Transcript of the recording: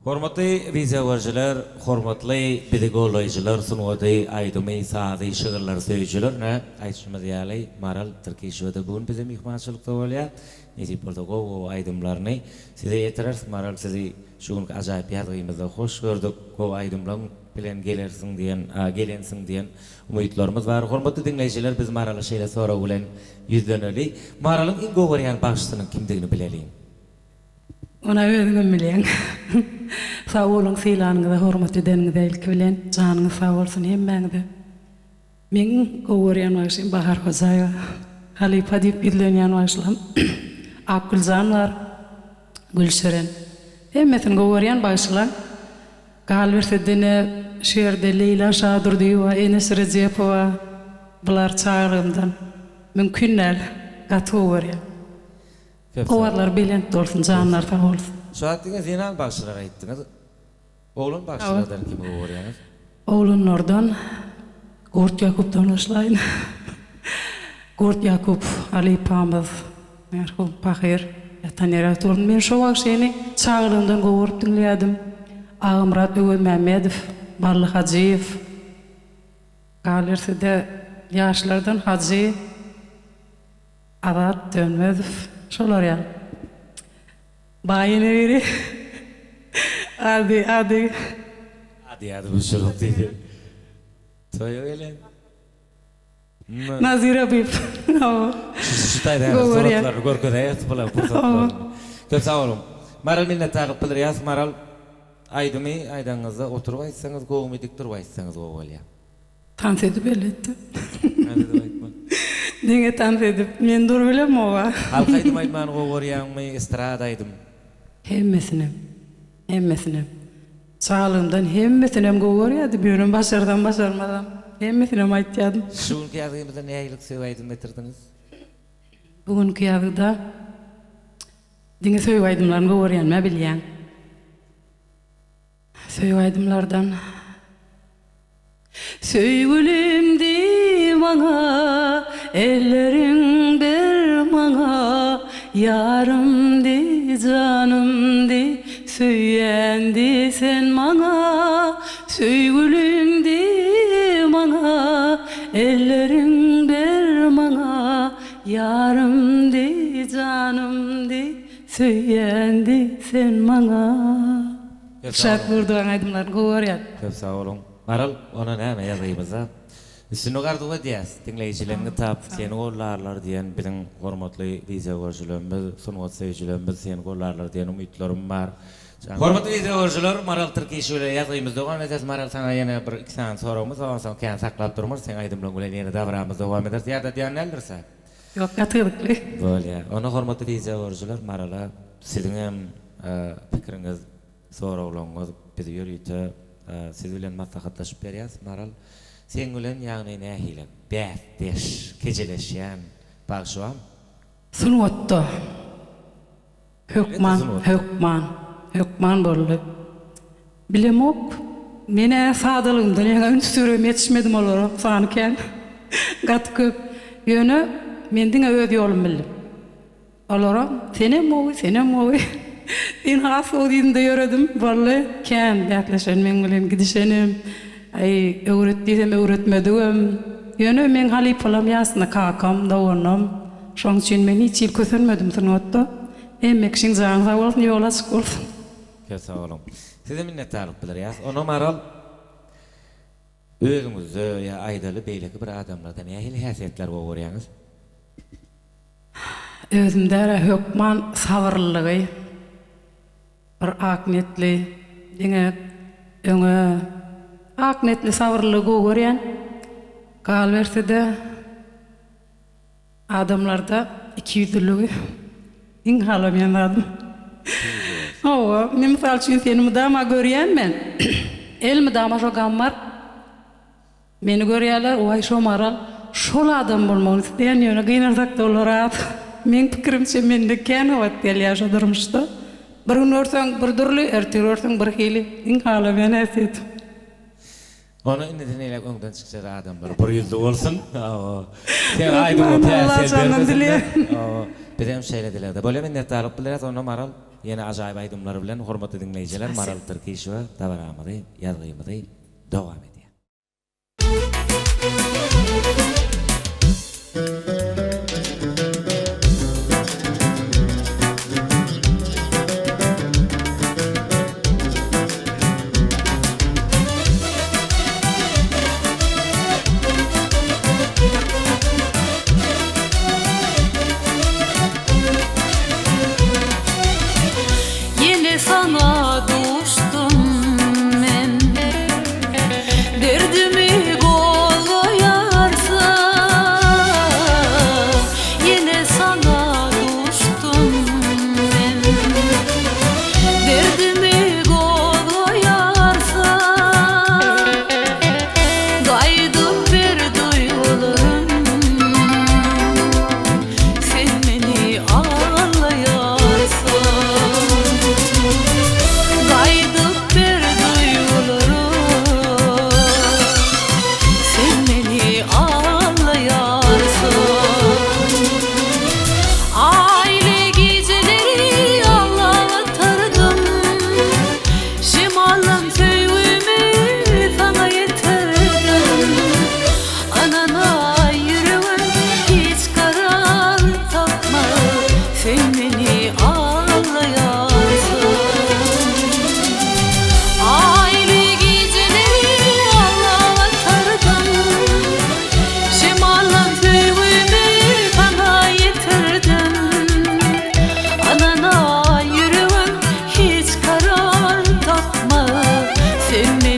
Hormatly wideogörüjiler, hormatly bizi gollaýjylar, sungaty, aýdymy, sazy, şygyrlary söýüjiler, ine, aýdyşymyz ýaly, Maral Tirkişewa-da bu gün bize myhmançylykda bolýar. Nesip bolsa gowy-gowy aýdymlaryny size ýetireris. Maral sizi şu günki ajaýyp ýazgymyzda hoş gördük. Gowy aýdymlaň bilen gelersiň diýen, gelensiň diýen umytlarymyz bar. Hormatly diňleýjiler, biz Marala şeýle sorag bilen ýüzleneli. Maralyň iň gowy görýän bagşysynyň kimdigini bileliň. Ony özüňem bilýäň. Sag boluň sylanyňyza hormat edeniňize ilki bilen janyňyz sag bolsun hemmäňize. Meň iň gowy görýän bagşym Bahar Hojaýewa. Halypa diýip ýüzlenýän bagşylam Akgüljan bar, Gülşirin. Hemmesini gowy görýän bagşylaň. Galyberse dine şu ýerde Leýla Şadurdyýewa, Eneş Rejepowa bular çagalygymdan mümkin däl gaty gowy görýän. Owazlary belent bolsun janlary sag bolsun. Şu wagt diňe zenan bagşylary aýtdyňyz. Oglan bagşylardan kimi gowy görýäňiz? Oglanlardan Gurt Ýakupdan başlaýyn. Gurt Ýakup halypamyz merhum pahyr ýatan ýeri ýagty bolsun. Men şo bagşyny çagalygymdan gowy görüp diňleýärdim. Agamyrat Öwezmämmedow, Bally Hajyýew. Galyberse-de ýaşlardan Hajy. Azat Dönmezow şolar ýaly. Baý ýene biri. Ady ady. Ady ýadyma düşenok diýdi. Toýa gelen. Nazir Abyp. Hawa. Şu şu taýda häzir suratlaryny görkezäýeris bular pursatlaryny. Köp sag boluň. Maral minnetdarlyk bildirýäs Maral. Aýdymy aýdanyňyzda oturyp aýtsaňyz gowumy dik durup aýtsaňyz gowy bolýar. Tans edip elbetde. Tans edip aýtma. Diňe tans edip. Men dur bilemog-a. Halk aýdym aýtmany gowy görýäňmi, estrada aýdym? Hemmesinem. Hemmesinem. Çagalygymdan hemmesinem gowy görýärdim, ýöne başarsam başarmasam hemmesinem aýtýardym. Şu günki ýazgymyzda nähili söýgi aýdym getirdiňiz? Bu günki ýazgyda diňe söýgi aýdymlaryny gowy görýänimi-ä bilýäň. Söýgi aýdymlardan Söýgülim diý maňa, elleriň ber maňa, Ýarym diý, janym diý, söýýän diý sen maňa. Söýgülim diý maňa, elleriň ber maňa, Ýarym diý, janym diý, Söýýän diý sen maňa. Şat Nurdogan aýdymlaryny gowy görýän. Köp sag boluň. Maral ona näme ýazgymyzda üstünlik arzuw edýäs. Diňleýjileňňi tap, seni gollarlar diýen biziň hormatly wideogörüjilerimiz, sungat söýüjilerimiz seni gollarlar diýen umytlarym bar. Hormatly wideogörüjiler, Maral Tirkişi bilen ýazgymyzy dowam ederis. Maral saňa ýene bir iki sany soragymyz bar, onsoň kän saklap durmarys, seň aýdymlaryň bilen ýene dabramyzy dowam ederis. Ýadadýan däldiris-ä? Ýok gaty gyzykly. Bolýa. Onda hormatly wideogörüjiler Marala siziňem pikiriňiz, soraglaryňyz biz ýörite siz bilen maslahatlaşyp berýäs. Maral seň bilen ýagny nähili bäsdeş, kejeleşýän bagşy barmy? Sungatda. Hökman, hökman, hökman boldy. Bilemok, men-ä sadalygymdan ýaňa üns beribem ýetişmedim olara, sany kän, gaty köp. Ýöne men diňe öz ýolumy bildim. Olaram, Senem gowy, senem gowy, sen has gowy diýdim-de ýöredim. Boldy, kän bäsleşen meň bilen gidişenem, aý, öwret diýsem öwretmedigem. Ýöne meň halypalam ýasynda kakam, doganym. Şoň üçin men hiç hili kösenmedim sungatda. Hemme kişiň jany sag bolsun, ýoly açyk bolsun. Köp sag boluň. Size minnetdarlyk bildirýäs. Onda Maral, özüňizde ýa aýdaly beýleki bir adamlarda nähili häsiýetleri gowy görýäňiz? Özümde hökman sabyrlylygy, bir ak niýetli, diňe öňe ak niýetli sabyrlylygy gowy görýän. Galyberse-de, Adamlarda ikiýüzlüligi iň halamaýan zadym. Hawa, men mysal üçin seni mydama görýän men. Elmydama şo gammar meni görýärler, waý şo maral şol adam bolmagyny isleýän, ýöne gynansakda olar az. Meň pikirimçe mende kän gabat gelýär şo durmuşda. Bir gün görseň bir dürli, ertir görseň bir hili. Iň halamaýan häsiýetim. Ony indiden eýläk öňden çykjak adamlar bir ýüzli bolsun. Hawa. Seň aýdymyňa päsgel bermesinler. Hawa. Bizem şeýle dilegde. Bolýa minnetdarlyk bildirýäs onda Maral ýene ajaýyp aýdymlar bilen hormatly diňleýjiler Maral Tirkişewa dabaramyzy ýazgymyzy dowam edýär. Ýene saňa duşdum men Derdimi gozgaýarsa Ýene saňa duşdum men Derdimi gozgaýarsa Gaýdyp ber duýgularym Sen meni aglaýarsyň Gaýdyp ber duýgularym Sen meni aglaýarsyň Aýly gijeleri aglap atardym Şemallam söýgümi saňa ýetirdim Ynana ýüregim hiç karar tapmaz Sen meni aglaýarsyň Aýly gijeleri aglap atardym Şemallam söýgümi saňa ýetirdim Ynana ýüregim hiç karar tapmaz Sen meni.